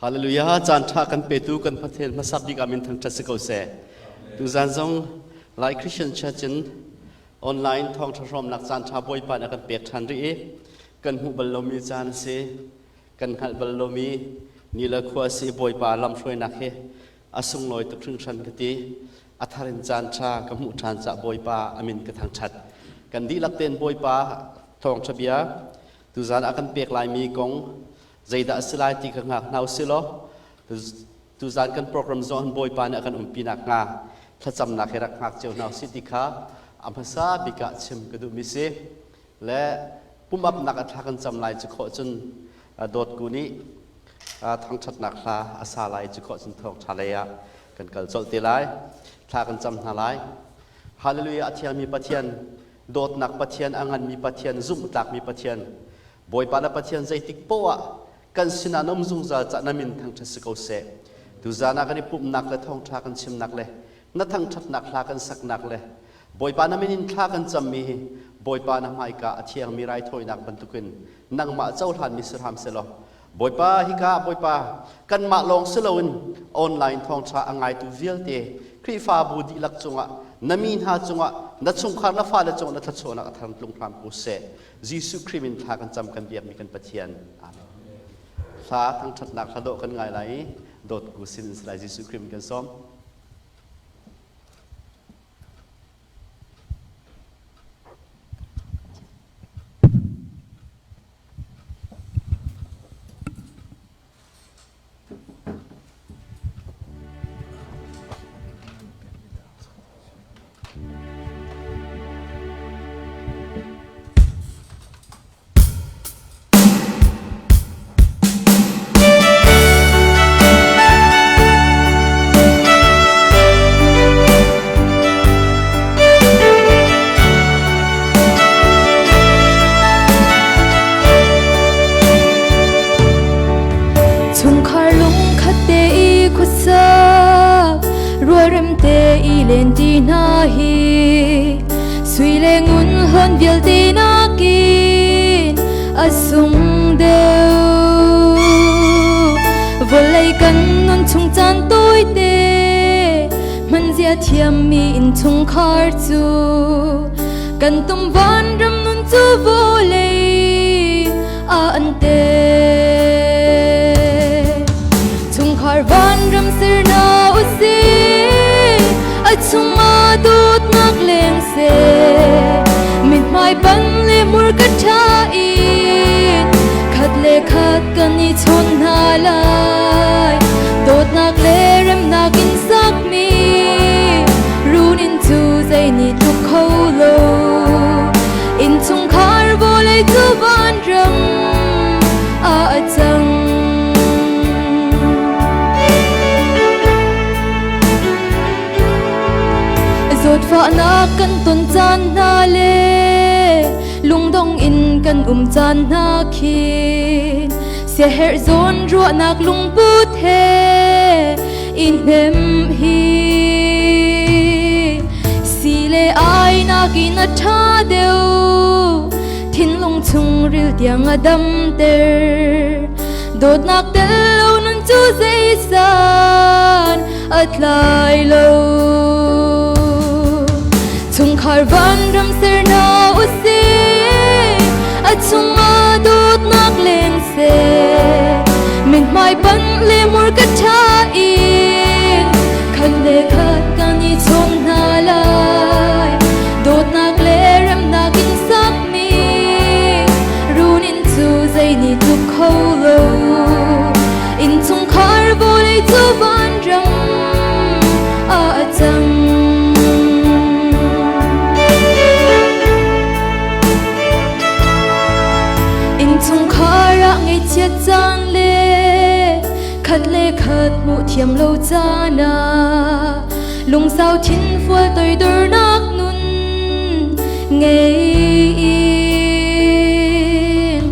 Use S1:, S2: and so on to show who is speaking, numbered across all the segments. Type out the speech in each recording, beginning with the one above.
S1: Hallelujah! Caan ṭha kan petu kan Pathian hmasa bik ah min thangṭhat si ko seh. Tuzan zong Lai Christian Church in online thawngṭha hrawmnak caan ṭha Bawipa nih a kan pek ṭhan rih i kan hmuh bal lomi caan a si. Kan hngalh bal lomi ni le khua a si. Bawipa lamhruainak hi a sunglawi tuk hringhran ka ti. A thar in caan ṭha ka hmuh ṭhan caah Bawipa a min ka thangṭhat. Kan dihlak tein Bawipa thawngṭha bia tuzan ah kan pek laimi kong zeidah a si lai ti kha hngak hna usih law tuzan kan program zong Bawipa nih a kan umpi nakhnga thlacamnak he rak hngak cio hna usih ti kha a hmasa bik ah chim ka duhmi si. Le pumapnak a thla kan cam lai cu khawh cun dawtku nih thangṭhatnak hla a sa lai cu khawh cun thawngṭha lei ah kan kal colh te lai. Thla kan cam hna lai. Hallelujah! A thiangmi Pathian, dawtnak Pathian, a nganmi Pathian, zumhtlakmi Pathian, Bawipa na Pathian zeitik poah ah kan sinah na um zungzal cah na min thangṭhat si ko seh. Tuzan ah kan i pumhnak le thawngṭha kan chimnak le na thangṭhatnak hla kan saknak le Bawipa na min in thla kan cammi hi Bawipa na hmaika a thiangmi raithawinak bantukin nangmah cohlanmi si hram selaw Bawipa hika Bawipa kanmah lawng si loin online thawngṭha a ngaitu vialte Khrihfabu dihlak cungah na mi hna cungah na chungkhar na fale cungah na thluachuahnak a thar tlung hram ko seh. Jesuh Khrih min thla kan cam kan biakmi kan Pathian. Amen. Hla thangṭhatnak hla dawh kan ngai lai i dawtku sin in si lai Jesuh Khrih min kan sawm.
S2: Chungkhar lungkhat te i khuasa rualrem te i len ti hna hi sui le ngun hlawn vialte nakin a sung deuh vawlei kan nun chung caan tawite hmanzia thiammi innchungkhar cu kan tum vanram nun cu vawlei a an te chungkhar vanram serna usi a chungah dawtnak leng se mithmai pan le murka ṭha in khat le khat kan i chawn hna lai dawtnak le remnak in sakmi runin cu zei nih tluk kho lo innchungkhar vawlei cu vanram ah a cang. Zawtfahnak kan ton caan hna le lungdong in kan um caan hna khi siaherh zawn ruahnak lungput he i hnem hi si le ai nakin a ṭha deuh thinlung chungril tiang a damter dawtnak tel lo nun cu zeisan a tlai lo chungkhar vanram serna usi a chungah dawtnak leng seh mithmai panh le murka ṭha in khat le khat kan i chawm hna lai dawtnak le remnak in sakmi runin cu zei nih tluk kho lo innchungkhar vawlei cu vanram ah a cang. Innchungkhar ah ngaihchiat caan le khat le khat hmuh thiam lo caan ah lungsau thinfual toidornak nun ngei in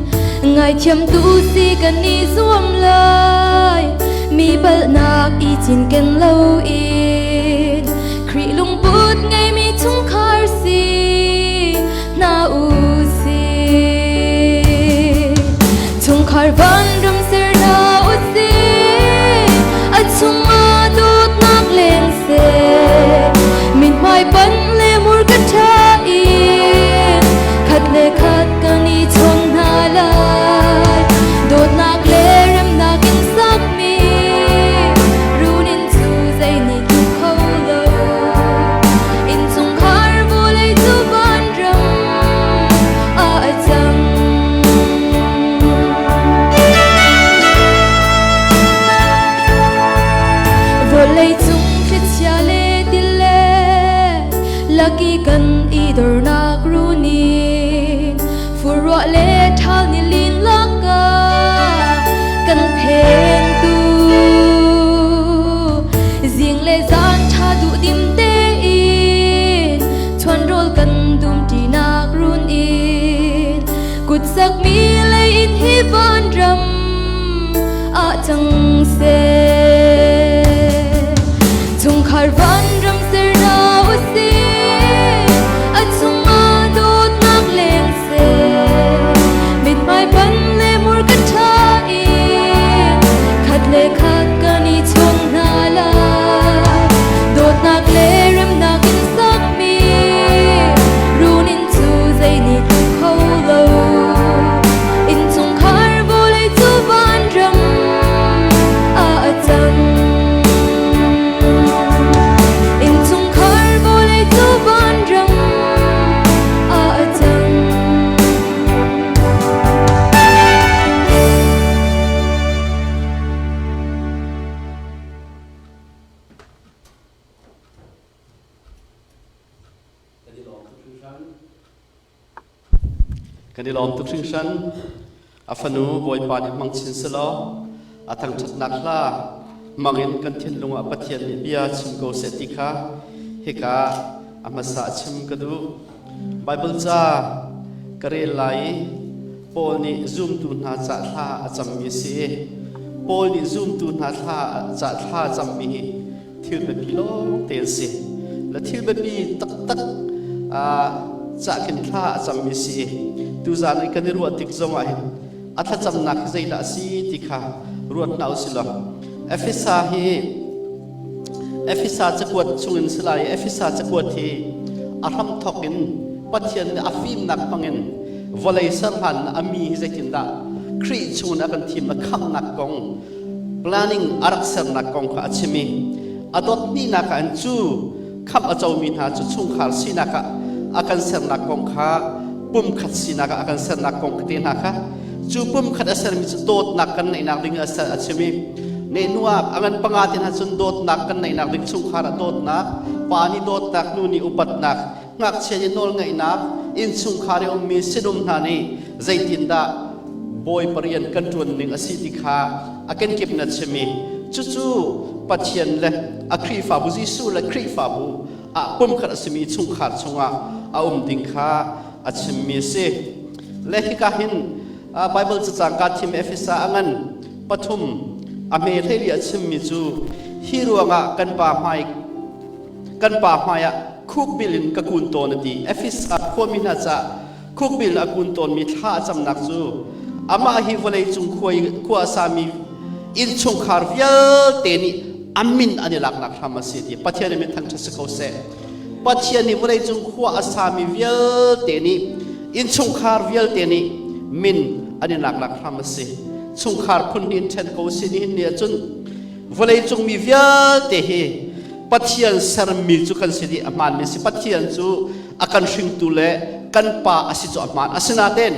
S2: ngaithiam tu si kan i zuam lai mi palhnak i cinken lo in Khrih lungput ngeimi chungkhar si hna u sih. Chungkhar vanram ser hna u sih. Vawleicung thlichia le tilet laki kan i dornak runin furruah le ṭhal ni lin lakah kan phengtu zing le zan ṭha duh dim tein chuanrawl kan dum ṭinak run in kut sakmi lei in hi vanram ah cang seh. Chungkhar vanram serna usih, a chungah dawtnak leng seh. Mithmai pan le murka ṭha in khat le khat kan i chawn hna lai. Dawtnak le remnak in sakmi runinn cu zei nih tluk kho lo. Innchungkhar vawlei cu vanram ah a cang. Innchungkhar vawlei cu vanram ah a cang.
S1: Kan i lawm tuk hringhran. A fanu Bawipa nih hmang chin selaw a thangṭhatnak hla hmangin kan thinlung ah Pathian nih bia chim ko seh ti kha hika a hmasa chim ka duh. Baibal ca ka rel lai i Paul nih zumtu hna ca thla a cammi a si i Paul nih zumtu hna thla ca thla a cammi hi thil biapi lawng te an si. Le thil biapi taktak cah khin thla a cammi si i tuzaan i kan i ruah tik zong ah hin a thlacamnak hi zeidah a si ti kha ruat hna usih law Efesa hi Efesa cakuat chungin si lai i Efesa cakuat hi a hramthawk in Pathian nih a fimnak hmangin vawlei serhlan a mi hi zeitindah Khrih chungin a kan thim a khamhnak kong planning a rak sernak kong kha a chim i a dot hnihnak ah cu khamh a comi hna cu chungkhar sinak ah a kan sernak kong kha pumkhat sinak ah a kan sernak kong te hna kha cu pumkhat a sermi cu dawtnak kan neihnak ding a ser a chim i nehnuak a ngan panga te hna cun dawtnak kan neihnak ding chungkhar ah dawtnak pa nih dawtnak nu nih upatnak ngakchia nih nawlngaihnak innchungkhar i ummi sinum hna nih zeitindah bawipa rian kan ṭuan ning a si ti kha a kenkip na chim i cucu Pathian le a Khrihfabu Jesuh le Khrihfabu ah pumkhat a simi chungkhar chungah a um ding kha a chimmi a si. Le hika hin Bible cacang kaa thim Efesa a ngan pathum a hme hleili a chimmi cu hi ruangah kan pa hmai kan pa hmaiah khukbil in ka kun tawn a ti. Efesa khuami hna caah khukbil a kun tawnmi thla a camnak cu amah hi vawleicung khua a sami innchungkhar vialte nih a min an i laknak hram a si ti Pathian min thangṭhat si ko seh. Pathian nih vawleicung khua a sami vialte nih innchungkhar vialte nih min an i laknak hram a si. Chungkhar phun hnih in ṭhen ko si nihin ni ahcun vawleicung mi vialte hi Pathian sermi cu kan si dih a hmaanmi si Pathian cu a kan hringtu le kan pa a si cu a hmaan asinain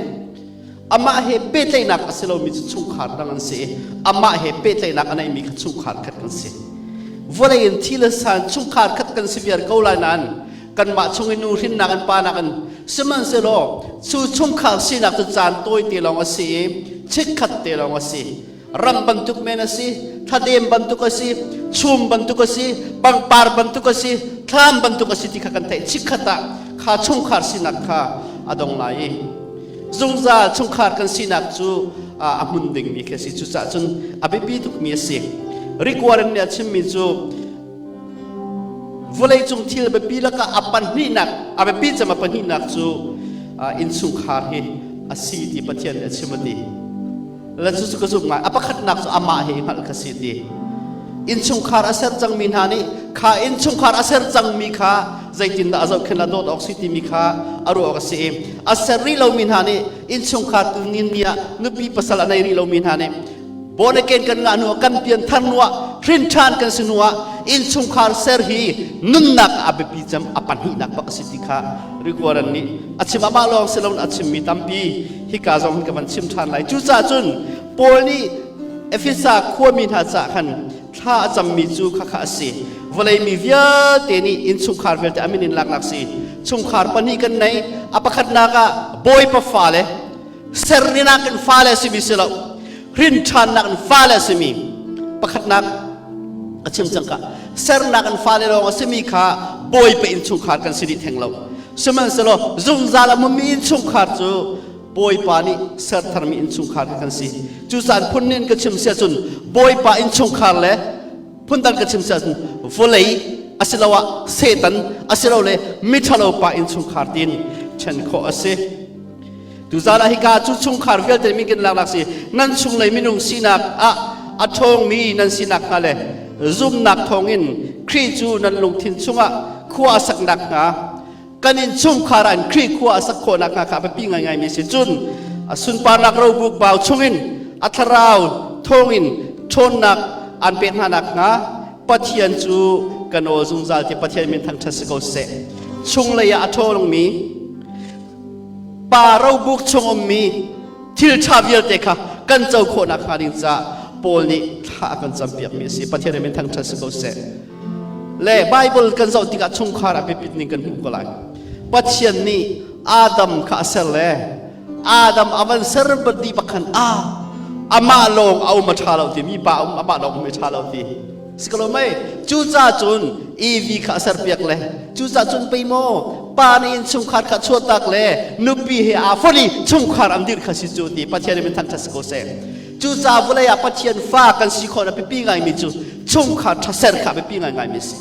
S1: amah he pehtlaihnak a si lomi cu chungkhar dang an si i amah he pehtlaihnak a neimi kha chungkhar khat kan si vawlei in thi le san chungkhar khat kan si viar ko lai nain kanmah chung i nu hrinnak an pa nak in sihmanhsehlaw cu chungkhar sinak cu caan tawi te lawng a si i chikkhat te lawng a si ram bantuk men a si thladem bantuk a si chum bantuk a si pangpar bantuk a si thlam bantuk a si ti kha kan theih chikkhat ah kha chungkhar sinak kha a dong lai i zungzal chungkhar kan sinak cu a hmun dingmi khi a si cucaah cun a biapi tukmi a si Rick Warren nih a chimmi cu vawleicung thil biapi lakah a pahnihnak a biapi cem a pahnihnak cu innchungkhar hi a si ti Pathian nih a chim a ti le cucu ka zumh ngai a pakhatnak cu amah he hngalh kha si ti innchungkhar a ser cangmi hna nih kha innchungkhar a ser cangmi kha zeitindah a zohkhenh la dawt awk si timi kha a ruah awk a si i a ser rih lomi hna nih innchungkhar tu nin ni ah nupi pasal a nei rih lomi hna nih born again kan ngah hnu kan pian thar hnu ah hrin ṭhan kan si hnu ah innchungkhar ser hi nunnak a biapi cem a pahnihnak bak a si ti kha Rick Warren nih a chim amah lawng si loin a chimmi tampi hika zong hin ka van chim ṭhan lai cucaah cun Paul nih Efesa khuami hna caah khan Thla a cammi cu khakha a si. Vawlei mi vialte nih innchungkhar vialte a min in laknak si. Chungkhar pahnih kan nei. A pakhatnak ah Bawipa fale, serninak in fale a simi si lo, hrin ṭhannak in fale a simi. Pakhatnak a chim cang ka. Sernak in fale lawng a simi kha Bawipa innchungkhar kan si dih theng lo. Sihmanhsehlaw zungzal a mumi innchungkhar cu Bawipa nih ser tharmi innchungkhar kan si. Cucaah phun nih ka chim sia cun Bawipa innchungkhar le phundang ka chim sia cun vawlei asiloah Satan asilole miṭhalo pa innchungkhar tiin ṭhen khawh a si. Tuzaan ah hika cu chungkhar vialte min kan laknak si nan chunglei minung sinak ah a ṭhawngmi nan sinak hnga le zumnak thawngin Khrih cu nan lungthin chungah khua a saknak hnga kan innchungkhar ah in Khrih khua a sak khawh nakhnga kha a biapi ngaingaimi a si. Cun a sunparnak robuk bau chungin a thlarau thawngin ṭhawnnak aan pek hna nakhnga Pathian cu ka nawl zungzal ti Pathian min thangṭhat si ko seh. Chunglei ah a ṭhawngmi pa robuk chung ummi thil ṭha vialte kha kan co khawh nakhnga ding caah Paul nih thla a kan campiakmi a si. Pathian min thangṭhat si ko seh. Le Bible kan zoh tikah chungkhar a biapit ning kan hmuh ko lai. Pathian nih Adam kha a ser le Adam a van ser badi bakhan a amah lawng a um a ṭha lo ti mi pa um amah lawng um a ṭha lo ti si ko lo mei cuca cun Evi kha a ser piak le cuca cun pei maw pa nih in chungkhar kha chuahtak le nupi he aa fonh i chungkhar an dirh kha si cu ti Pathian min thangṭhat si ko seh. Cucaah vawlei ah Pathian fa kan si khawh a biapi ngaimi cu chungkhar ṭha ser kha a biapi ngaingaimi a si.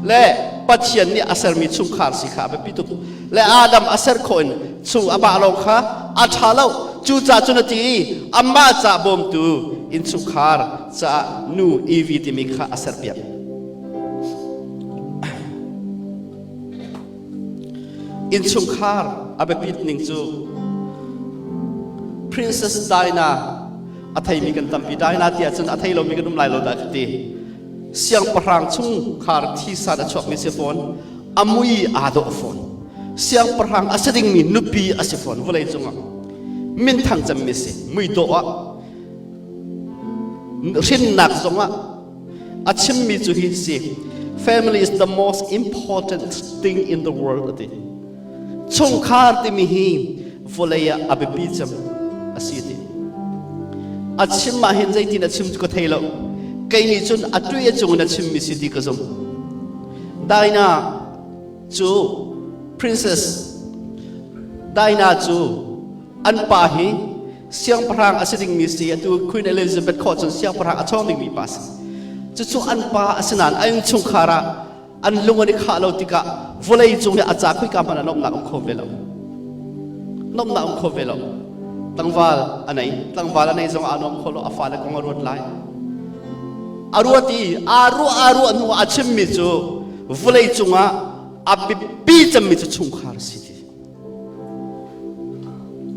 S1: Le Pathian nih a sermi chungkhar si kha a biapi tuk. Le Adam a ser khawh in chung amah lawng kha a ṭha lo. Cucaah cun a ti i amah ca bawmtu innchungkhar caah nu Evi timi kha a serpiak. Innchungkhar a biapit ning cu Princess Diana a theimi kan tampi. Diana ti ahcun a thei lomi kan um lai lo dah ka ti. Siangpahrang chungkhar thisan a chuakmi si fawn, a mui aa dawh fawn. Siangpahrang a si dingmi nupi a si fawn vawlei cungah. Minthang cemmi si, mui dawh ah hrinnak zongah A chimmi cu hi si family is the most important thing in the world a ti. Chungkhar timi hi vawlei ah a biapi cem a si ti. A chim ah hin zeitin a chim cu ka thei lo. Kei nih cun a tui a cung in a chimmi si ti ka zumh. Dinah cu princess Dinah cu an pa hi siangpahrang a si dingmi si atu Queen Elizabeth khawh cun siangpahrang a chawng dingmi pa si cucu an pa a si nain an innchungkhar ah an lung an i khah lo tikah vawlei cung hi a ca khoika hmanh ah lawmhnak um kho ve lo lawmhnak um kho ve lo tlangval a nei tlangval a nei zong aa nuam kho lo a fale kong a ruat lai a ruat i aa ruah aa ruah hnu a chimmi cu vawlei cungah a biapi cemmi cu chungkhar a si ti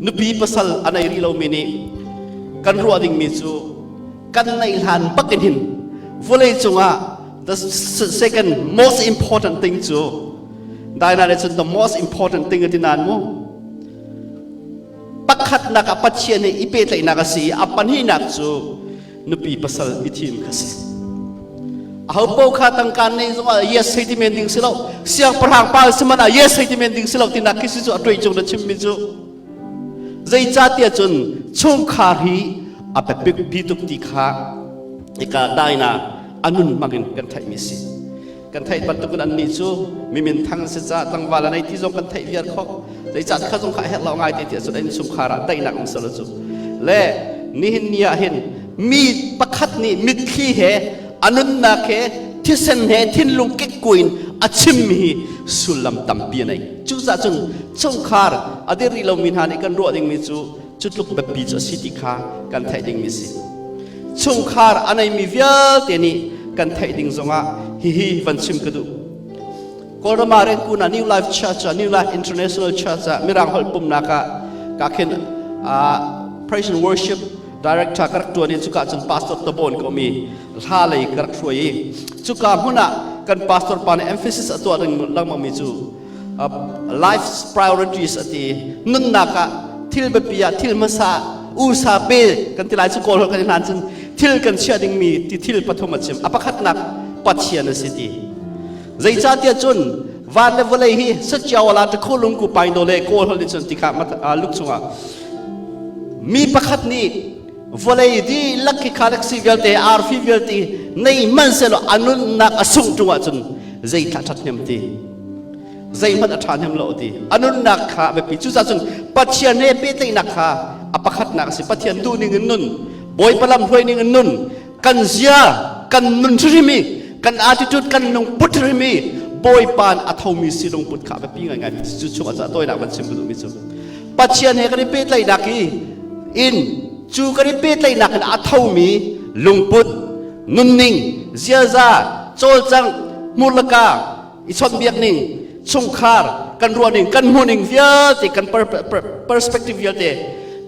S1: Nupi pasal a nei rih lomi nih kan ruah dingmi cu kan neih hlan bak in hin vawlei cungah the second most important thing cu Diana nih cun the most important thing a ti nain mu pakhatnak ah Pathian he i pehtlaihnak a si i a pahnihnak cu nupi pasal i thim kha si aho po kha tangka nei zongah yes hei ti men ding si lo siangpahrang pa si man ah yes hei ti men ding si lo tinak khi si cu a tuai cung na chimmi cu zeicahtiah cun chungkhar hi a biapi tuk ti kha ika daina anun mangin kan theihmi si kan theih bantukin annih cu mi minthang si ca tlangval a nei ti zong kan theih viar kho zeicah kha zong kha a herh lo ngai te ti ahcun an chungkhar ah daihnak um selo cu le nihin ni ah hin mi pakhat nih mitthli he a nunnak he thisen he thinlung kekkuin a chimmi hi sullam tampi a nei cucaah cun chungkhar a dir rih lomi hna nih kan ruah dingmi cu cu tluk biapi cu a si ti kha kan theih dingmi si chungkhar a neimi vialte nih kan theih ding zongah hihi van chim ka duh Kawlram ah Rengkun ah New Life Church ah New Life International Church ah Mirang holh pumnak ah ka khin praise and worship director ka rak tuan i cuka cun pastor tabon ko mi hla lei ka rak hruai i cuka hmun ah kan pastor pa nih emphasis a tuah lengmang mi cu life priorities a ti nunnak ah thil biapi ah thil hmasa usa pe kan ti lai cu kawl kan hlan cun thil Thil kan chiah dingmi ti thil pathum a chim. A pakhatnak Pathian a si ti. Zeicahtiah cun van le vawlei hi sachiawala takhulung ku paino le kawl hol cun tikha luk chungah mi pakhat nih vawlei dihlak khi galaxy vialte arfi vialte nei man selaw a nunnak a sungh ṭung ahcun zei thla ṭhat hnem ti zeihmanh a ṭha hnem lo ti a nunnak kha a biapi. Cucaah cun Pathian he pehtlaihnak kha a pakhatnak a si. Pathian duh ning in nun, Bawipa lam hruai ning in nun, kan zia kan nun hrim i kan attitude kan lungput hrim i Bawipa a thomi si lungput kha a biapi ngaingai. Cu chung ah tawinak van chim ka duhmi cu Pathian he kan i pehtlaihnak i in cu kan i pehtlaihnak in a thomi lungput, nunning, ziaza, cawlcangh, hmurlaka i chawnhbiak ning, chungkhar kan ruah ning, kan hmuh ning vialte, kan perspective vialte,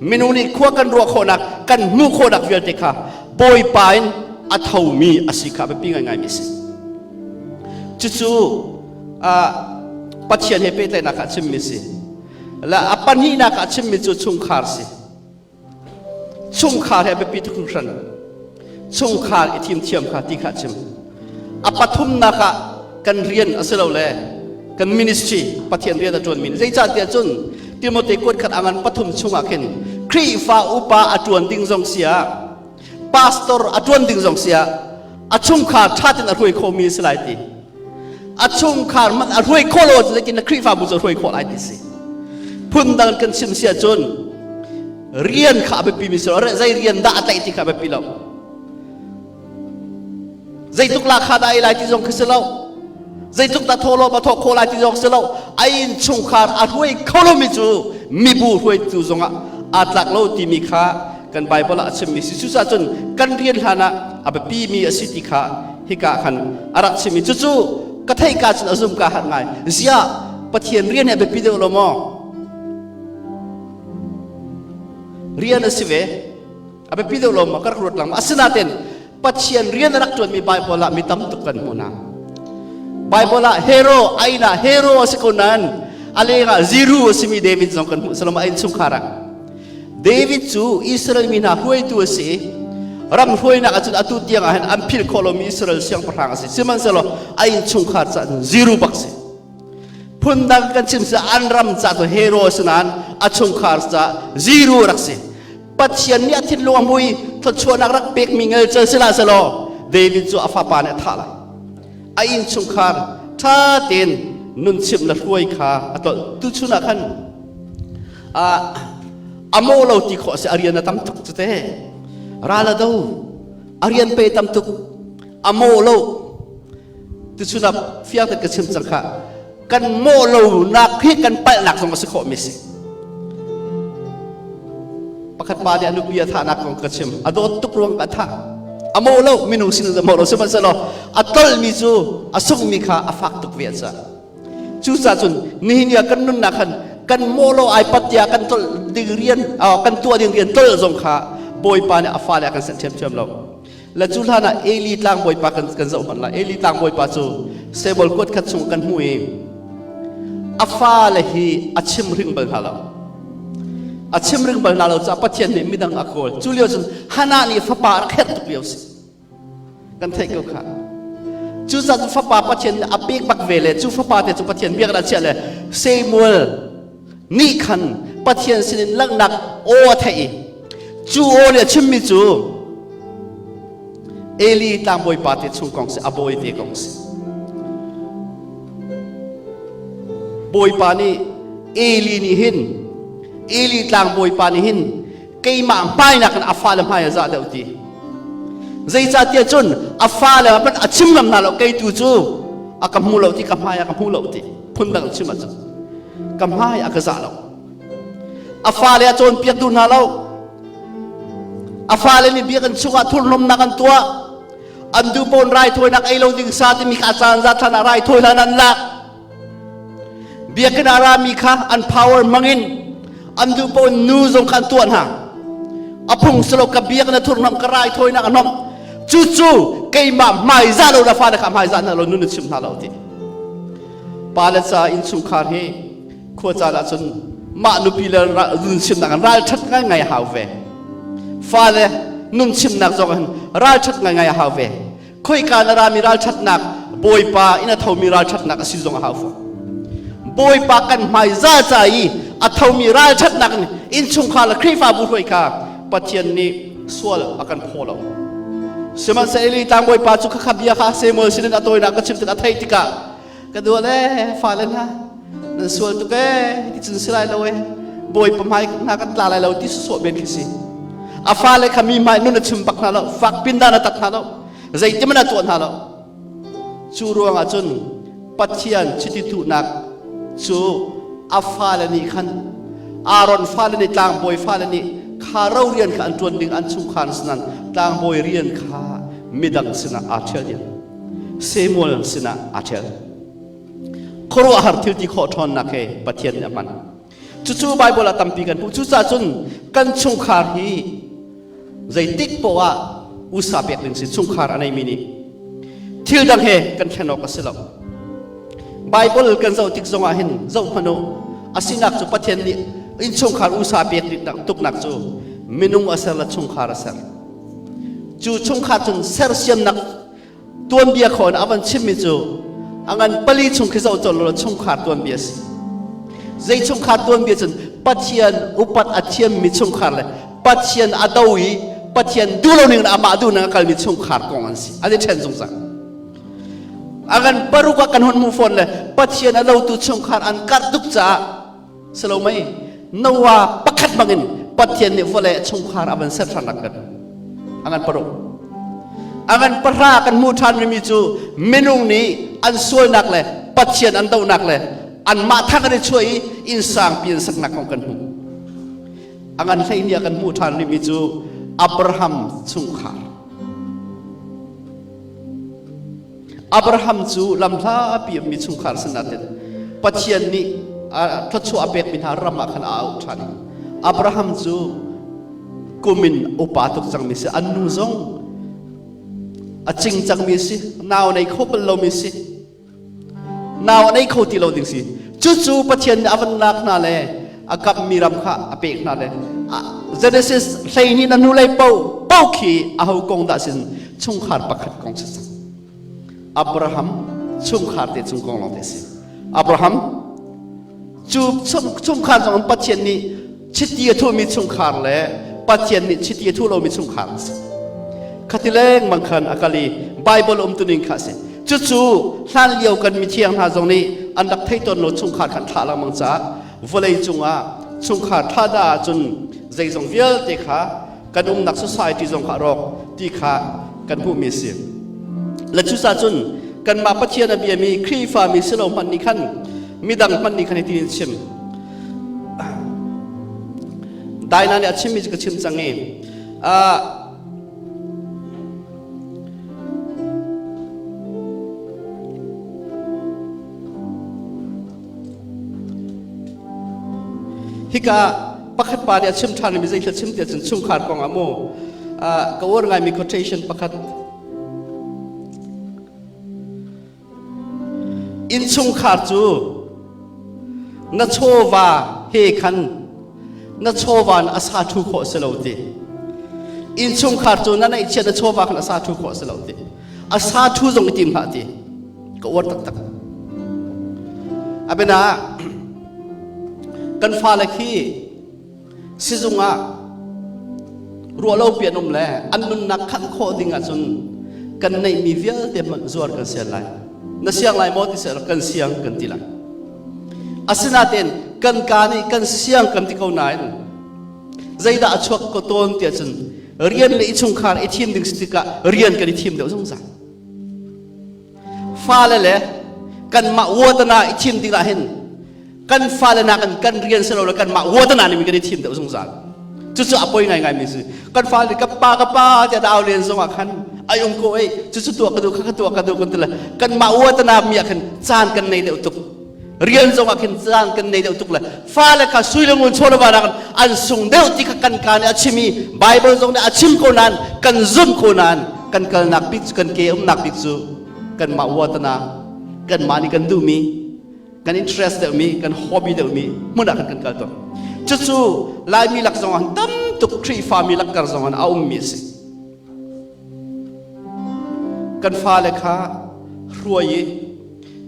S1: minung nih khua kan ruah khawhnak, kan hmuh khawhnak vialte kha Bawipa in a thomi a si kha biapi ngaingai mi si. Cucu Pathian he pehtlaihnak ah chimmi si. La a pahnihnak ah chimmi cu chungkhar si. Chungkhar he biapi tuk hringhran. Chungkhar i thim thiam kha ti kha chim. A pathumnak ah kan rian a si lo le kan ministry, Pathian rian a ṭuanmi. Zeicahtiah cun Timote kuat khat angan pathum chungah khin Khrihfa upa a ṭuan ding zong si ah, pastor a ṭuan ding zong si ah, a chungkhar ṭha tein a hruai khomi a si lai ti. A chungkhar man a hruai khawh lo zeitin na Khrihfabu cu a hruai khawh lai ti si. Phundang kan chim si ahcun rian kha a biapi mi si lo, zei rian dah a tlaih ti kha a biapi lo. Zeitluk la kha dah ei lai ti zong khi si lo. Zeitluk dah thaw lo ma thawh khawh lai ti zong si lo. A inn chungkhar a hruai kho lomi cu mibu hruaitu zongah aa tlak lo timi kha kan Bible ah a chimmi si. Cucaah cun kan rian hlan ah a biapi mi a si ti kha hika khan a rak chimmi. Cucu ka theih ka cun a zum ka hat ngai. Ziah Pathian rian hi a biapi deuh lo maw? Rian a si ve. A biapi deuh lo maw? Ka rak ruat lang. Asinain Pathian rian a rak ṭuanmi Bible ah mi tam tuk kan hmuh hna. Bible ah hero, aina hero a si ko nain a lengah zero a simi David zong kan hmuh. Salam a innchungkhar ah. David cu Israel mi hna hruaitu a si i ram hruainak ahcun atu tiang ah hin an philh khawh lomi Israel siangpahrang a si. Sihmanhsehlaw a innchungkhar caah cun zero bak si. Phundang kan chim si an ram ca cu hero a si nain a chungkhar ca zero rak si. Pathian nih a thinlung a mui thluachuahnak rak pekmi ngelcel sila selaw David cu a fapa nih a thah lai. A innchungkhar ṭha tein nun chimh le hruai kha a tlolh. Tuchun ah khan a mawh lo ti khawh a si, a rian a tam tuk cu te. Ral a do, a rian pe tam tuk, a mawh lo. Tuchun ah fiang tein ka chim cang kha, kan mawh lo nak hi kan palhnak zong a si khawh mi si. Pakhat pa nih a nupi a thahnak kong ka chim, a dawt tuk ruang a thah. A mawh lo, minung sin a mawh lo, sihmanhsehlaw a tolmi cu a sungmi kha a fak tuk ve a. Cucaah cun nihin ah kan nunnak khan kan mawh lo ai pat tiah kan tol ding rian, kan tuah ding rian tol zong kha Bawipa nih a fale a kan senh ṭhiamṭhiam lo. Le cu hlan ah Eli tlangbawipa kan zoh hmanh lai. Eli tlangbawipa cu Sebol kuat khat chung kan hmuh i a fale hi a chim ring bal hna lo. A chim ring bal hna lo caah Pathian nih midang a kawl. Cu lio cun Hannah nih fapa a rak herh tuk lio si. Kan theih ko kha. Cu zat fapa Pathian nih a pek bak ve le cu fapa te cu Pathian biak a chiah le Samuel nih khan Pathian sinin langhnak aw a theih i cu aw nih a chimmi cu Eli tlangbawipa te chung kong si, a bawi te kong si. Bawipa nih Eli nih hin, Eli tlangbawipa nih hin keimah hmai nakin a fale hmai a zah deuh ti. Zeicahtiah cun a fale hmanh a chim ngam hna lo, kei tu cu a ka hmu lo ti, ka hmai a ka hmu lo ti. Phundang chim ahcun ka hmai a ka zah lo. A fale a cawnpiak duh hna lo. A fale nih biakinn chungah thurhnawmnak an tuah. An duh pawn raithawinak ei lo ding sa timi kha a caan zat hlan ah raithawi hlan an lak. Biakinn ah rami kha an power hmangin an duh pawn nu zong kha an tuah hna. A phung silo ka biakinn a thurhnawmh, ka raithawinak a hnawmh. Cucu keimah hmaizah lo na fale kha hmaizah hna lo, nun na chim hna lo ti. Pa le ca innchungkhar hi khua caan ahcun mah nupi le nun chimnak an ralṭhat ngaingai hau ve. Fale. nun chimnak zong hin ralṭhat ngaingai a hau ve. Khoika na rami ralṭhatnak Bawipa in a thomi ralṭhatnak a si zong a hau fawn. Bawipa kan hmai za ca i a thomi ralṭhatnak in innchungkhar le Khrihfabu hruai kha Pathian nih sual a kan phaw lo. Sihmanhsehlaw Eli tlangbawipa cu khakha bia kha Samuel sinin a tawinak ka chim tik a theih tikah ka dual e fale hna nan sual tuk e ti cun si lai lo e Bawipa hmai hna kan tla lai lo ti sawh ben khi si. A fale kha mi hmai nun a chim bak hna lo, fak pin dan a tak hna lo, zeitin a tuah hna lo. Cu ruangah cun Pathian chiti thuhnak cu a fale nih khan Aaron fale nih tlangbawi fale nih kha ro rian kha an ṭuan ding an chungkhar sinan tlangbawi rian kha midang sinah aa ṭhial diam. Samuel sinah aa ṭhial. Khuaruahhar thil ti khawh ṭhawnnak he Pathian nih a hman. Cucu Baibal ah tampi kan hmuh. Cucaah cun kan chungkhar hi zeitik poah ah usa pek ding si chungkhar a neimi nih thil dang he kan thlen awk a si lo. Bible kan zoh tik zongah hin zoh hmanh u asinak cu Pathian nih innchungkhar usa pek tuknak cu minung a ser le chungkhar a ser. Cu chungkhar cun sersiamnak tuanbia khawn a van chimmi cu a ngan pali chung khi zoh colh law chungkhar tuanbia si. Zei chungkhar tuanbia cun Pathian upat a thiammi chungkhar le Pathian a do i Pathian duh lo ning in amah duh ning a kalmi chungkhar kong an si. An i ṭhen zungzal. A ngan paruk ah kan hun hmuh fawn le Pathian a lotu chungkhar an karh tuk caah si lo mei Noah pakhat bangin Pathian nih vawlei chungkhar a van ser ṭhan rak kan a ngan paruk a ngan pahra kan hmuh ṭhan mi cu minung nih an sualnak le Pathian an dohnak le anmah thang an i chuah i inn sangpi an saknak kong kan hmuh. A ngan hlei ni ah kan hmuh ṭhan rihmi cu Abraham chungkhar. Abraham cu lamhlapi mi chungkhar sinatin Pathian nih thluachuah a pekmi hna ram ah khan a auh ṭhan. Abraham cu kum in upa tuk cangmi si, an nu zong a cing cangmi si, nau nei kho bal lomi si. Nau a nei kho ti lo ding si. Cucu Pathian nih a van lak hna le a kamhmi ram kha a pek hna le Genesis 12 na hnulei po po khi aho kong dah sin chungkhar pakhat kong si cang. Abraham chungkhar te chung kong lawng te si. Abraham cu chungkhar zong Pathian nih chiti a thuhmi chungkhar le Pathian nih chiti a thuh lomi chungkhar a si. Khati lengmang khan a kal i Bible umtuning kha a si. Cucu hlan lio kan mithiang hna zong nih an rak thei tawn lo chungkhar khan thlah lengmang caah vawlei cungah chungkhar tha dah ahcun zeizong vialte kha kan umnak society zong kha a rawk ti kha kan hmuhmi a si. Le cucaah cun kanmah Pathian a biami Khrihfa mi si lo hmanh nih khan midang hmanh nih khan hitin in chim. Daina nih a chimmi cu ka chim cang i hika pakhat pa nih a chim ṭhan mi zei thil chim tiah cun chungkhar kong ah mu ka uar ngaimi quotation pakhat Innchungkhar cu na chawva he khan na chawva in a sa ṭhu khawh si lo ti. Innchungkhar cu na neihchiat na chawva khan a sa ṭhu khawh si lo ti. A sa ṭhu zong i tim hlah ti. Ka uar taktak. Abena kan fale khi Sizung ah ruahlopi an um le an nunnak khanh khawh ding ahcun kan neihmi vialte hmanh zuar kan sian lai. Na siang lai maw ti seh kan siang kan ti lai. Asinain kan ka nih kan siang kan ti ko nain zeidah a chuak ko tawn tiah cun rian le i chungkhar i thim ding si tikah rian kan i thim deuh zungzal. Fale le kanmah watana i thim ding ah hin kan fale nakin kan rian si lo le kanmah watana nih kan i thim deuh zungzal. Cucu a poi ngaingai mi si. Kan fale ka pa ka pa tiah dau len zong ah khan ai um ko ei cucu tuah ka duh kha ka tuah ka duh kan ti le kanmah watana mi ah khan caan kan nei deuh tuk. Rian zong ah khin caan kan nei deuh tuk le fale kha sui le ngun chaw le va nakin an sung deuh ti kha kan ka nih a chim i Bible zong nih a chim ko nain kan zumh ko nain kan kalnak bik cu kan ke umnak bik cu kanmah watana kanmah nih kan duhmi kan interest deuhmi kan hobby deuhmi hmun ah khan kan kal tawn. Cucu Laimi lak zong ah tam tuk Khrihfami lak kar zong ah a ummi a si. Kan fale kha hruai i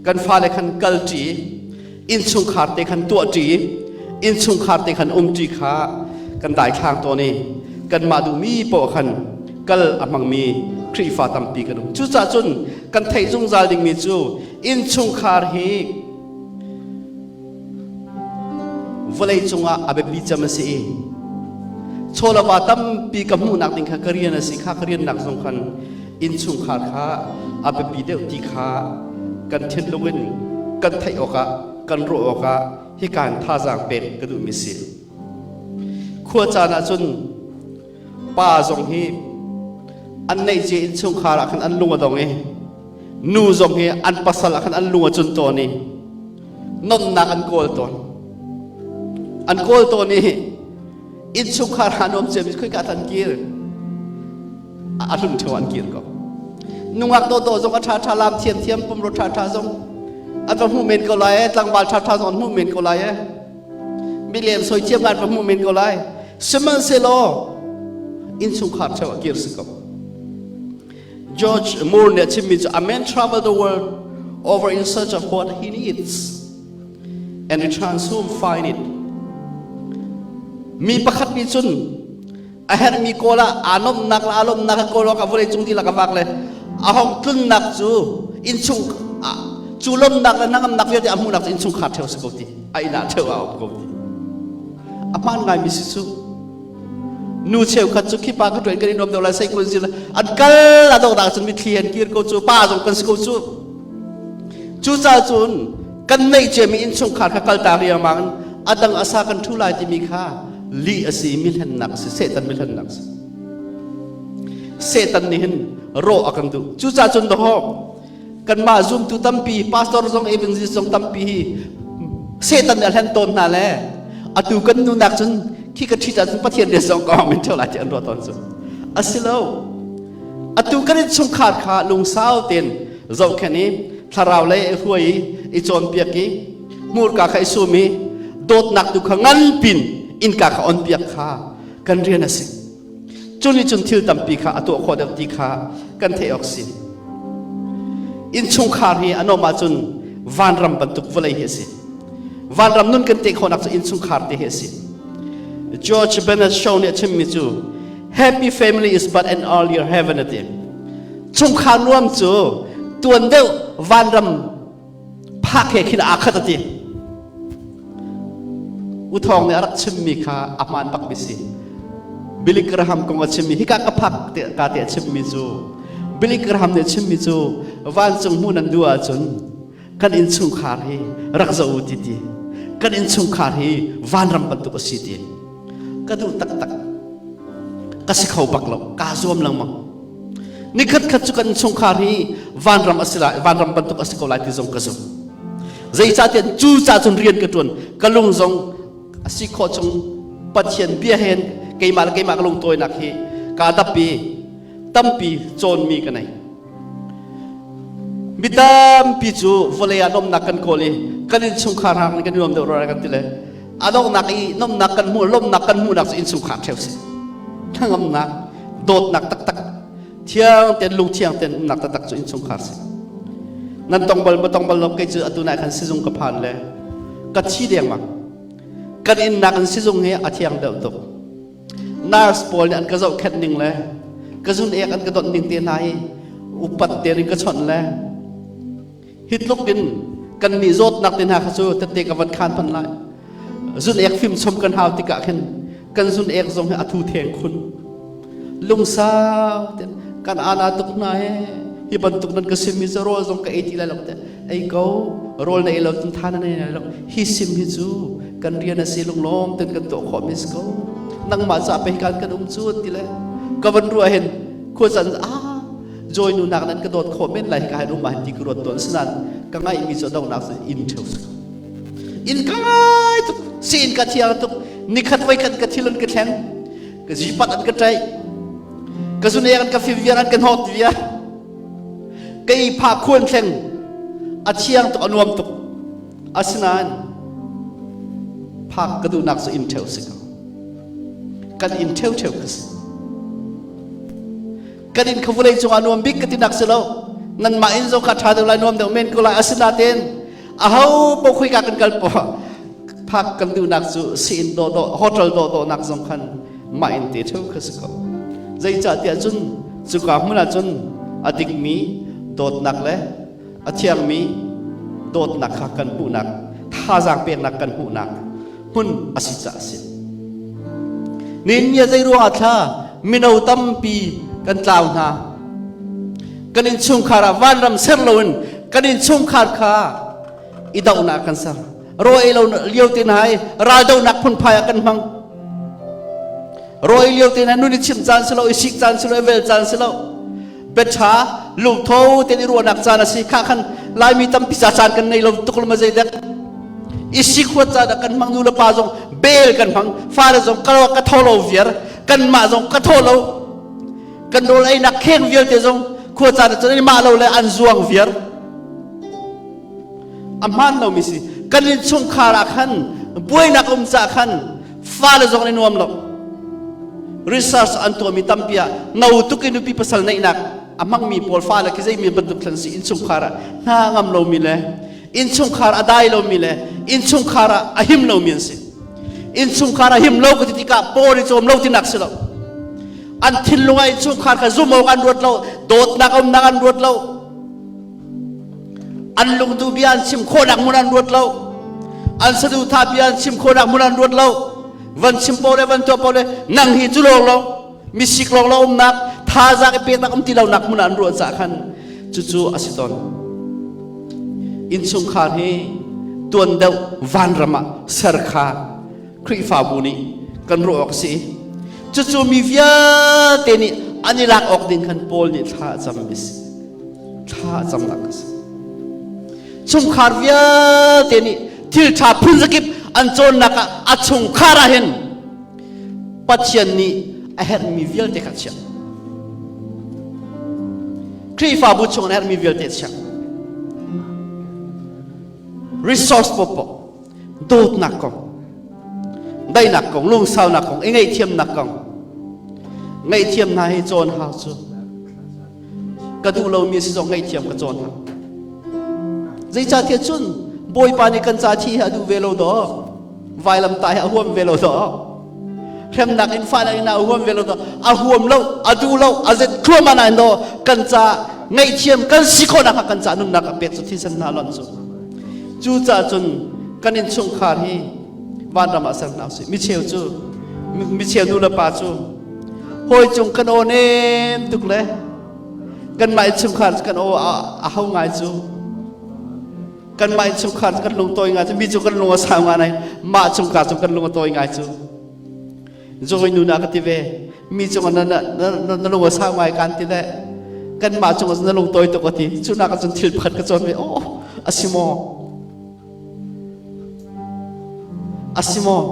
S1: kan fale khan kalṭi, innchungkhar te khan tuahṭi, innchungkhar te khan umṭi kha kan daithlang tawn i kanmah duhmi poah khan kal a hmangmi Khrihfa tampi kan um. Cucaah cun kan theih zungzal dingmi cu innchungkhar hi vawlei cungah a biapi cem a si i chawlava tampi ka hmuhnak ding kha ka rian a si kha ka riannak zong khan innchungkhar kha a biapi deuh ti kha kan thinlung in kan theih awkah kan ruah awkah hika in thazaang pek ka duhmi si. Khua caan ah cun pa zong hi an neih cia innchungkhar ah khan an lung a dong i nu zong hi an pasal ah khan an lung a cun tawn i nomnak an kawl tawn. An kawl tawn i innchungkhar ha nuam ciami khoi ka tan kir a hlun ṭheo an kir ko. Nungak dawdawh zong a ṭha ṭha lam thiamthiam pumrua ṭha ṭha zong an va hmuh men ko lai e tlangval ṭha ṭha zong an hmuh men ko lai e milem soi thiam an va hmuh men ko lai. Sihmanhsehlaw innchungkhar ṭheo a kir si ko. George Moore nih a chimmi cu a man travel the world over in search of what he needs and returns home find it. Mi pakhat nih cun a herhmi kawl ah aa lawmhnak le aa lawmhnak a kawl awk ah vawlei cung dihlak a vak le a hong tlunnak cu innchung cu lawmhnak le hnangamnak vialte a hmuhnak cu innchungkhar ṭheo si ko ti a inn ah ṭheo a um ko ti a hmaan ngaimi si cu. Nu cheukhat cu khi pa ka ṭuan kan i nuam deuh lai sei kun zil an kal a donghnak cun mitthli an kir ko cu pa zong kan si ko cu. Cucaah cun kan neih ciami innchungkhar kha kaltak riangmang in a dang a sa kan ṭhu lai timi kha lih a si, mihlennak a si, Satan mihlennak a si. Satan nih hin rawh a kan duh. Cucaah cun dawh kanmah zumtu tampi, pastor zong evangelist zong tampi hi Satan nih a hlen tawn hna le atu kan nunak cun khi ka ṭhit ahcun Pathian rian zong ka min ṭheo lai ti an ruah tawn cu. A si lo. Atu kan innchungkhar kha lungsau tein zohkhenh i thlarau lei i hruai i i cawnpiak i hmurka kha i sum i dawtnak tu kha nganpin innka kha onpiak kha kan rian a si. Cu nih cun thil tampi kha a tuah khawh deuh ti kha kan theih awk si. Innchungkhar hi a nuam ahcun vanram bantuk vawlei hi a si. Vanram nun kan teh khawhnak cu innchungkhar te hi a si. George Bernard Shaw nih a chimmi cu happy family is but an earlier heaven a ti. Chungkhar nuam cu tuan deuh vanram phak he khin aa khat a ti. Uthawng nih a rak chimmi kha a hmaan bakmi si. Billy Graham kong a chimmi hika ka phak te ka te a chimmi cu Billy Graham nih a chimmi cu vancung hmuh nan duh ahcun kan innchungkhar hi rak zoh u ti ti kan innchungkhar hi vanram bantuk a si ti ka duh taktak ka si kho bak lo kaa zuam lengmang. Nikhat khat cu kan chungkhar hi vanram a si lai, vanram bantuk a si ko lai ti zong ka zumh. Zeicahtiah cu ca cun rian ka ṭuan, ka lung zong a si khawh chung Pathian bia hen keimah le keimah ka lungtawinak hi kaa dap i tampi cawnmi ka nei. Mi tampi cu vawlei ah lawmhnak kan kawl i kan innchungkhar hna kan i nuam deuh rua kan ti le a donghnak i nomnak kan hmuh lawmhnak kan hmuhnak cu innchungkhar ṭheo si. Hnangamnak, dawtnak taktak, thiang tein lungthiang tein umnak taktak cu innchungkhar si. Nan tong bal ma tong bal lo, kei cu atu nai khan sizung ka phan le ka thi dengmang. Kan innak in sizung hi a thiang deuh tuk. Nurse pawl nih an ka zohkhenh ning le ka zun ek an ka donh ning te hna hi upat tein ka chawnh le hi tluk in kan nih zawtnak te hna kha cu tette ka van khan phan lai. Zun ek fim chom kan hau tikah khin kan zun ek zong hi a thu theng khun. Lungsau ten kan ana tuk hna he hi bantuk nan ka sim mi cu rawl zong ka ei ti lai lo te ei ko rawl na ei lo tun tha na nei lai lo hi sim hi cu kan rian a si lunglawm ten kan tuah khawh mi si ko nangmah ca pe kan kan um cu ti le ka van ruah hin khua chan a joy nu nak nan ka dawt khawh men lai ka han um ah ti ka ruat tawn sinan ka ngaih mi cu dongnak cu in theu si in ka ngai tuk si in ka thiang tuk nikhat voi khat ka thilun ka thleng ka zipat an ka ṭaih ka zunek an ka fim viar an ka hnawt viar kei pha khuan thleng a thiang tuk a nuam tuk. Asinain phak ka duhnak cu inn ṭheu si ko. Kan inn ṭheu ṭheu ka si. Kan inn kha vawlei cungah nuam bik ka tinak si lo. Nanmah inn zong kha ṭha deuh lai, nuam deuh men ko lai. Asinain aho paoh khoika kan kal poah phak kan duhnak cu si-inn dawhdawh, hotel dawhdawhnak zong khan mah inn te ṭheu kha si ko. Zeicahtiah cun cuka hmun ah cun a dikmi dawtnak le a thiangmi dawtnak kha kan hmuhnak, thazaang peknak kan hmuhnak hmun a si caah a si. Nihin zei ruangah thla mino tampi kan tlau hna. Kan innchungkhar ah vanram ser loin kan innchungkhar kha i dohnak kan ser. Raw ei lo lio te hna i raldohnak phunphai ah kan hmang. Raw ei lio te hna nun i chimh caan si lo, i sik caan si lo, i vel caan si lo. Biaṭha lungtho tein i ruahnak caan a si. Kha khan Laimi tampi ca caan kan nei lo tuk lo ma zeidek. I sikhuat caan ah kan hmang nu le pa zong bel kan hmang fale zong ka ka tho lo viar kanmah zong ka tho lo kan rawl einak kheng vialte zong khua caan ah cun mah lo le an zuang viar a hmaan lomi si kan innchungkhar ah khan buainak um cah khan fale zong an i nuam lo research an tuahmi tampi ah no tuk in nupi pasal neihnak a hmangmi pawl fale khi zeimi bantuk thlan si innchungkhar ah hna ngam lomi le innchungkhar a dai lomi le innchungkhar ah a him lomi an si innchungkhar a him lo ka ti tikah paw i cawm lo tinak si lo an thinlung ah innchungkhar kha zum awk an ruat lo dawtnak umnak an ruat lo an lungduh bia an chim khawhnak hmun an ruat lo an saduhthah bia an chim khawhnak hmun an ruat lo van chim paoh le van tuah paoh le nang hi cu lawng lo misik lawng lo umnak thazaang i peknak um ti lonak hmun an ruah cah khan cucu a si tawn innchungkhar hi tuan deuh vanram ah ser kha Khrihfabu nih kan ruah awk a si cucu mi vialte nih an i lak awk ding khan Paul nih thla a cam mi si thla a camnak a si chungkhar vialte nih thil ṭha phun zakip an cawnnak ah a chungkhar ah hin Pathian nih a herhmi vialte kha chiah Khrihfabu chung an herhmi vialte chiah resource popo dawtnak kong daihnak kong lungsaunak kong i ngaihthiamnak kong ngaihthiam hna hi cawn hau cu ka duh lomi si zong ngaihthiam ka cawn hau zeicahtiah cun bawipa nih kan ca thi hi a duh ve lo dawh vailam ta hi a huam ve lo dawh hremnak in fahnak in a huam ve lo dawh a huam lo a duh lo a zet thluahmah nain dawh kan ca ngaihthiam kan si khawhnak kha kan ca nunnak a pek cu thisen hna lonh cu Cucaah cun kan innchungkhar hi vanram ah ser hna usih. Micheu cu micheu nu le pa cu hawi cung kan aw nem tuk le kanmah innchungkhar cu kan aw a ho ngai cu kanmah innchungkhar cu kan lung tawi ngai cu mi cu kan lung a sau ngai nai mah chungkhar cu kan lung a tawi ngai cu Zawi nu na ka ti ve mi cung na na na lung a sau ngai kan ti le kanmah cung na lung tawi tuk a ti cu nak cun thil pakhat ka cawn ve oh a si maw a si maw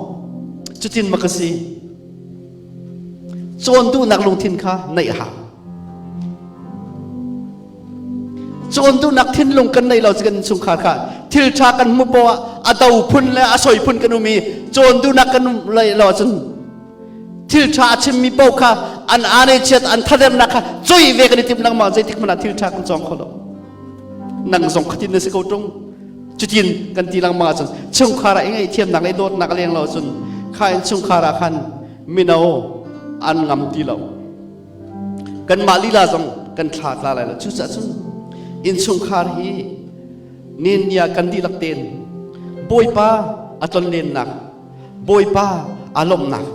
S1: cutin ma ka si cawn duhnak lungthin kha neih a hau Cawn duhnak thinlung kan nei lo cu kan chungkhar kha thil ṭha kan hmu poah a do phun le a soi phun kan um i cawn duhnak kan lei lo ahcun thil ṭha a chimmi paoh kha an ane chiat an thadernak kha cui ve kan i tim lengmang zeitik hmanh ah thil ṭha kan cawng kho lo nang zong khatin na si ko ṭung cutin kan ti lengmang ahcun chungkhar ah i ngaihthiamnak le dawtnak a leng lo ahcun kha in chungkhar ah khan mino an ngam ti lo Kanmah lila zong kan thla tla lai lo. Cucaah cun innchungkhar hi nin nia kan dihlak tein Bawipa a tlonlennak, Bawipa aa lawmhnak,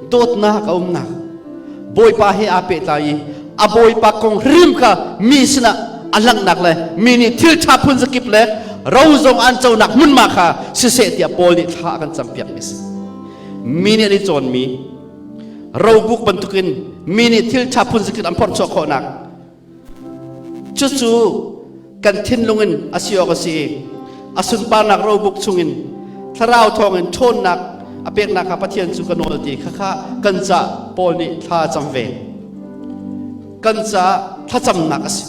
S1: dawtnak a umnak, Bawipa he aa pehtlai i a Bawipa kong hrim kha mi sinah a langhnak le mi nih thil ṭha phun zakip le ro zong an conak hmunhma kha siseh tiah Paul nih thla a kan campiak mi si. Mi nih an i cawnmi robuk bantukin mi nih thil ṭha phun zakip an phorh chuah khawhnak cucu kan thinlung in a si awk a si i a sunparnak robuk chungin thlarau thawngin ṭhawnnak a peknak kha Pathian cu ka nawl ti khakha kan ca Paul nih thla a cam ve kan ca thlacamnak a si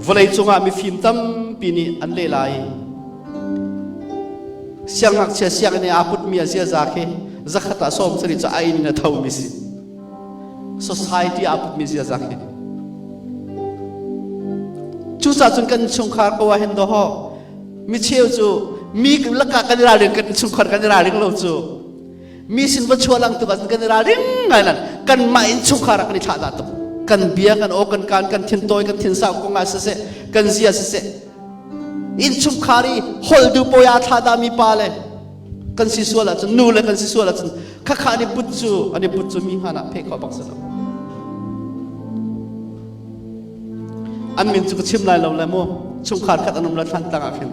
S1: vawlei cungah mifim tampi nih an leh lai Siangngakchia sianginn i aa putmi a ziaza khi zakhat ah 70 cu a inn in a thomi si. Society ah putmi ziaza khi. Cucaah cun kan chungkhar ko ah hin doho mi cheu cu mi lakah kan i ralring, kan chungkhar kan i ralring lo cu mi sin va chuah lang tuk ahcun kan i ralring ngai lan. Kan mah in chungkhar ah kan i thlah dah tuk. Kan bia, kan aw, kan kaan, kan thin tawi, kan thin sau kong ah siseh, kan zia siseh, inn chungkhar i hol du pawi aa thlah dah mi pa le kan si sual ahcun, nu le kan si sual ahcun, khakha an i put cu, an i put cu mi hman ah pheh khawh bak si lo. An min cu ka chim lai lo le mu. Chungkhar khat an um le thlan tang ah khin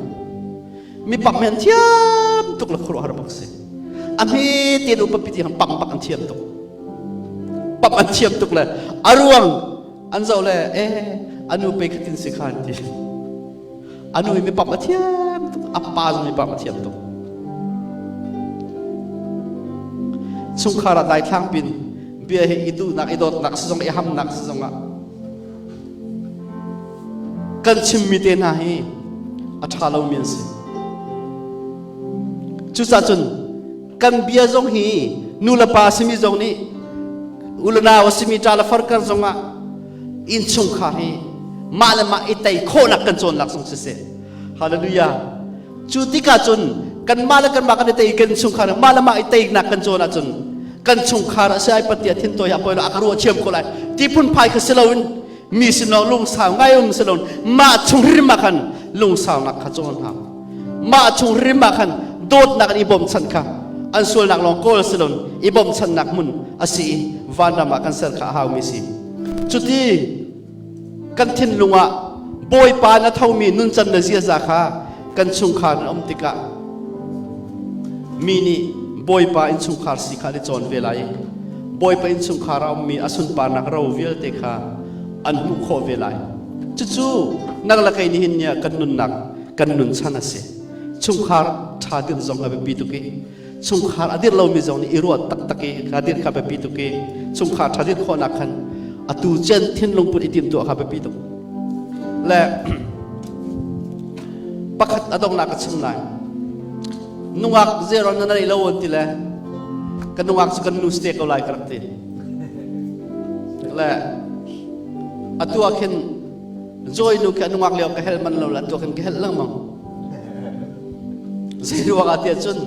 S1: mi pam hen thiam tuk le khuaruahhar bak si. A hme te upa piti han pam bak an thiam tuk, pam an thiam tuk le a ruang an zoh le e anu pe khatin si khan ti. Anu mi pam a thiam tuk, a pa zong mi pam a thiam tuk. Chungkhar ah daithlang pin bia he i duhnak, i dawtnak si zong, i hamnak si zong ah kan chimmi te hna hi a ṭha lomi an si. Cucaah cun kan bia zong hi nu le pa simi zong nih, u le nau a simi ṭa le farkar zong ah innchungkhar hi mah le mah i tei khawhnak kan cawnnak zong siseh. Hallelujah. Cu tikah cun kanmah le kanmah kan i tei, kan chungkhar mah le mah i teinak kan cawn ahcun kan chungkhar a si ai patia thin tawi a poi lo, a ka ruah thiam ko lai ti phunphai kha si loin, mi sin lawng lungsau ngai um si loin, mah chung hrim ah khan lungsaunak kha cawn hna. Mah chung hrim ah khan dawtnak in i bawmchan kha, an sualnak lawng kawl si loin i bawmchannak hmun a si i vanram ah kan ser kha a haumi si. Cuti kan thinlung ah Bawipa na thomi nuncan le ziaza kha kan chungkhar in um tikah mi nih Bawipa innchungkhar si kha an i cawn ve lai. Bawipa innchungkhar a ummi a sunparnak ro vialte kha an hmuh khawh ve lai. Cucu nang le kei nihin ni ah kan nunnak, kan nunchan a si. Chungkhar ṭha dirh zong a biapi tuk i chungkhar a dirh lomi zong nih i ruat taktak i kha dirh kha biapi tuk i chungkhar ṭha dirh khawhnak khan atu cen thinlung put i timhtuah kha biapi tuk. Le pakhat a donghnak ka chim lai. Nungak zero na nei lo an ti le ka nungak cu kan nu ste ko lai ka rak ti le atu ah khin joy nu khi nungak lio ka hel man lo la, atu khin ka hel lengmang. Zei ruang ah tiah cun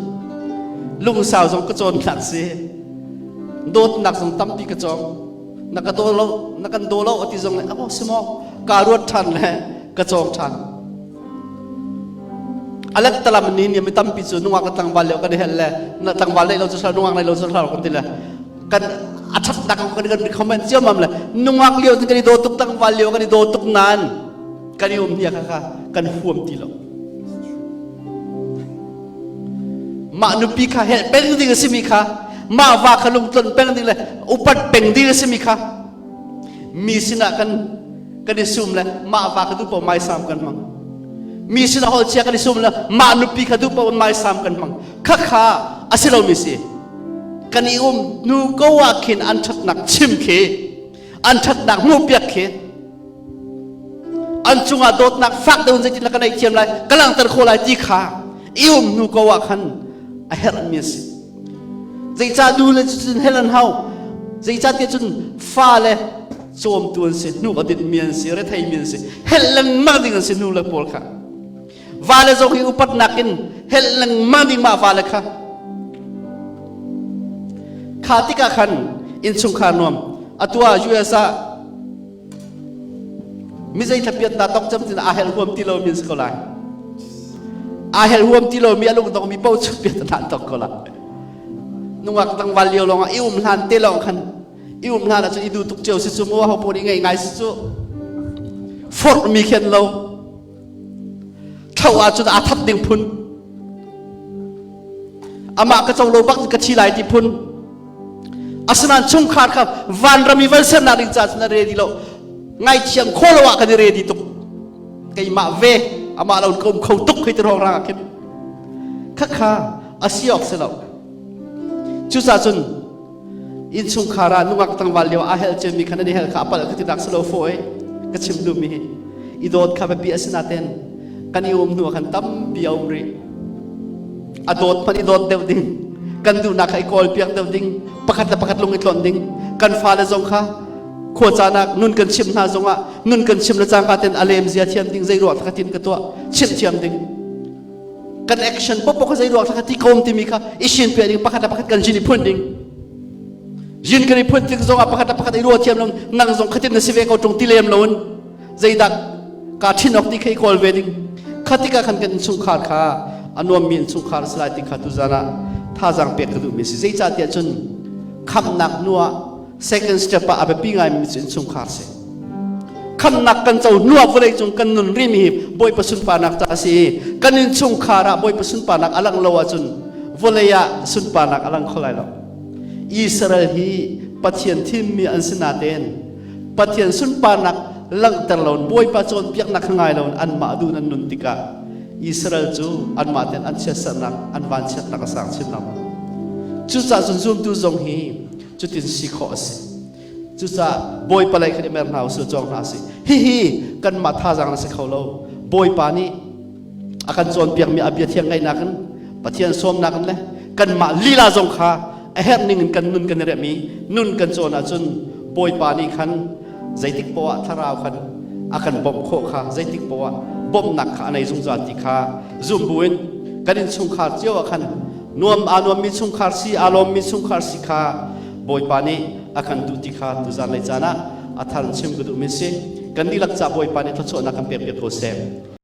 S1: lungsau zong ka cawn nak si, dawtnak zong tampi ka cawng. Na ka daw lo, na kan daw lo ati zong le amo simo ka ruat ṭhan le ka cawng ṭhan. Alet talam ni ni mi tampi cu nungak le tlangval lio kan i hel le na tlangval nei lo cu sal, nungak nei lo cu sal kan ti le kan a ṭhatnak kan kan comment ciammam le nungak lio kan i daw tuk, tlangval lio kan i daw tuk nain kan i um hnia kha kha kan huam ti lo. Mah nupi kha helh peng ding a simi kha, mah va kha lungtlon peng ding le upat peng ding a simi kha mi sinah kan kan i sum le mah va kha duh paoh maisam kan hmang. Mi sinah holh chia kan i sum le mah nupi kha duh paoh maisam kan hmang. Kha kha a si lomi si. Kan i um nu ko ah khin an ṭhatnak chim khi, an ṭhatnak hmuhpiak khi, an cungah dawtnak fak deuh in zeitin ka neih thiam lai, ka langhter khawh lai ti kha i um hnu ko ah khan a herhmi a si. Zeicah nu le cun hel an hau? Zeicah tiah cun fa le cawmtu an si, hnuk a dinhmi an si, retheimi an si, helh lengmang ding an si nu le pawl kha. Va le zong hi upatnak in helh lengmang ding mah va le kha. Kha tikah khan innchungkhar nuam. Atu ah US ah mi zei thlapiat ta tok cam tin aa hel huam ti lo mi an si ko lai. Aa hel huam ti lo mi, a lung dong mi paoh cu piat an tok ko lai. Nungak tlangval lio lawng ah i um hlan te lawng khan, i um hlan ahcun i du tuk cio si cu mu, ho pawl i ngei ngai si cu, forh mi khen lo thlo ahcun aa that ding phun, amah ka co lo bak ka thi lai ti phun. Asinain chungkhar kha vanram i van sernak ding caah cun a ready lo. Ngaithiam kho lo ah kan i ready tuk. Keimah ve amah lo ka um kho tuk khi ti ruang rang ah khin khakha a si awk si lo. Cucaah cun innchungkhar ah nungak tlangval lio a hel cemmi khan an i hel kha a palh ka ti nak si lo fawi. Ka chim duhmi hi i dawt kha biapi a si naten kan i um hnu ah khan tampi a um rih. A dawt hmanh i dawt deuh ding, kan duhnak kha i kawl piak deuh ding, pakhat le pakhat lung i tlonh ding. Kan fale zong kha khua caan nun kan chim hna zongah nun kan chim le cangka ten a lem zia thiam ding, zei ruah kha tin ka tuah chimh thiam ding, kan action popo kha zei ruah kha ti kom timi kha i shin pe ding, pakhat le pakhat kan jin i phun ding. Jin kan i phun tik zongah pakhat le pakhat i ruah thiam lo, nang zong khatin na si ve ko tung ti lem loin zeidah ka thin ok ti kha i kawl ve ding. Khatika khan kan innchungkhar kha a nuammi innchungkhar si lai ti kha tuzan ah thazaang pek ka duhmi si. Zeicahtiah cun khamnak hnu ah second step ah a biapi ngaimi cu innchungkhar si. Khamnak kan co hnu ah vawlei cung kan nun rimi hi Bawipa sunparnak ca a si i kan innchungkhar ah Bawipa sunparnak a lang lo ahcun vawlei ah sunparnak a lang kho lai lo. Israel hi Pathian thimmi an si natein Pathian sunparnak langhter lo, Bawipa cawnpiaknak kha ngai lo anmah duh nan nun tikah Israel cu anmah ten an chiatsernak, an vanchiatnak a sang chin lengmang. Cucaah cun zumtu zong hi cutin si khawh a si. Cucaah Bawipa lei khan i mer hna usih, cawng hna usih. Hihi kanmah thazaang na si kho lo. Bawipa nih a kan cawnpiakmi a bia thiang ngaihnak in, Pathian sawmnak in le kanmah lila zong kha a herh ning in kan nun kan i remh i nun kan cawn ahcun Bawipa nih khan zeitik poah ah thlarau khan a kan bawmh khawh kha, zeitik poah ah bawmhnak kha a nei zungzal ti kha zum buin kan innchungkhar cio ah khan nuam aa nuammi chungkhar si, aa lawmmi chungkhar si kha Bawipa nih a kan duh ti kha tuzan lei caan ah a thar chim ka duhmi si. Kan dihlak ca Bawipa nih thluachuahnak kan pek piak ko seh.